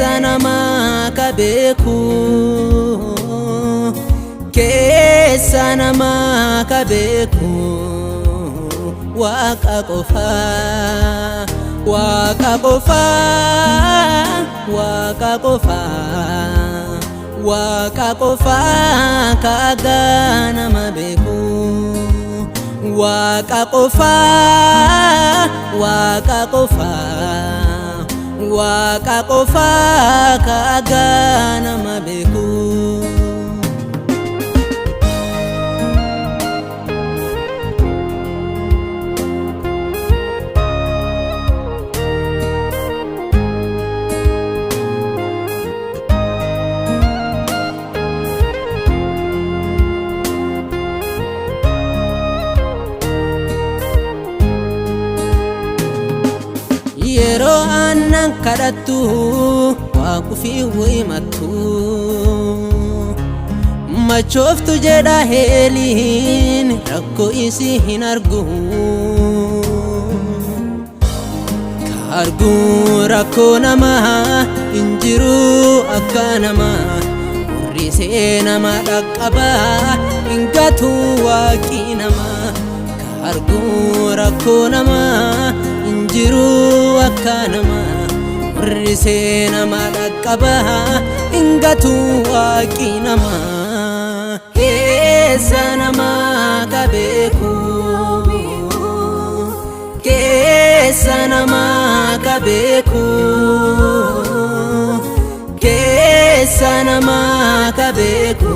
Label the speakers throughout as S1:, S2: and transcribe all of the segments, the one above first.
S1: Keessa namaa ka beeku, keessa namaa ka beeku, Waaqa qofaa, Waaqa qofaa, Waaqa qofaa, Waaqa qofaa ka nama beeku. Waaqa qofaa, Waaqa qofaa, Waaqa qofaa ka nama beeku. Yeroo aannan kadhattu waaqufii himattu, machooftu jedha heeliin rakkoo isii hin argu. Ka arguu rakkoo namaa hin jiru akka namaa, hurrisee nama dhaqqabaa hin gatu waaqii namaa. Ka arguu rakkoo namaa hin jiru akka namaa, hurrisee nama dhaqqabaa hin gatu waaqii namaa. Keessa namaa ka beeku, keessa namaa ka beeku, keessa namaa ka beeku,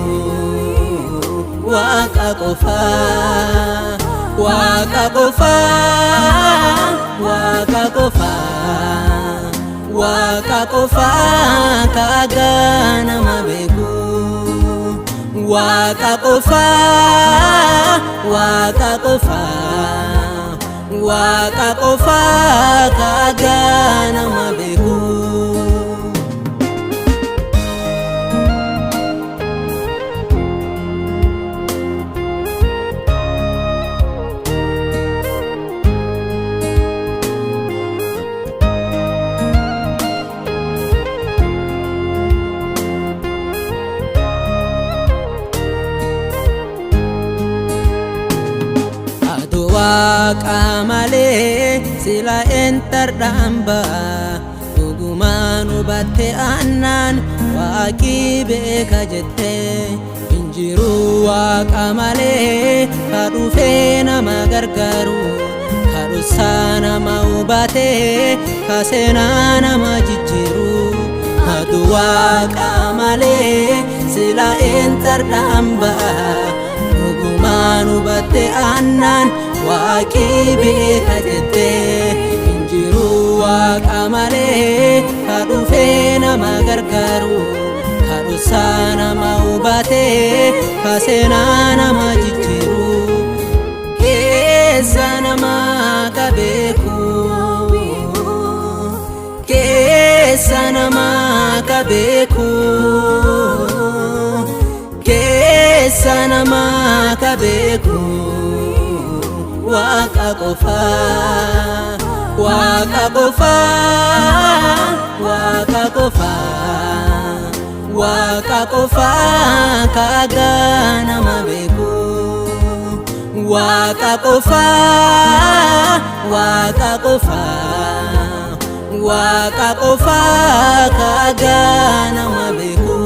S1: Waaqa qofaa, Waaqa qofaa, Waaqa qofaa, Waaqa qofaa ka nama beeku. Waaqa qofaa, Waaqa qofaa, Waaqa qofaa ka nama beeku. Adu Waaqa malee sila entardhaan ba'a, dhugumaan hubatte annaan waaqii beeka jette. Hin jiru Waaqa malee ka dhufee nama gargaaru, ka dhussaa nama hubate, ka seenaa nama jijjiiru. Adu Waaqa malee sila entardhaan ba'a, dhugumaan hubatte annaan waaqii beeka jette. Hin jiru Waaqa malee ka dhufee nama gargaaru, ka dhussaa nama hubate, ka seenaa nama jijjiiru. Keessa namaa ka beeku, keessa namaa ka beeku, keessa namaa ka beeku, Waaqa qofaa, Waaqa qofaa, Waaqa qofaa, Waaqa qofaa ka nama beeku. Waaqa qofaa, Waaqa qofaa, Waaqa qofaa ka nama beeku.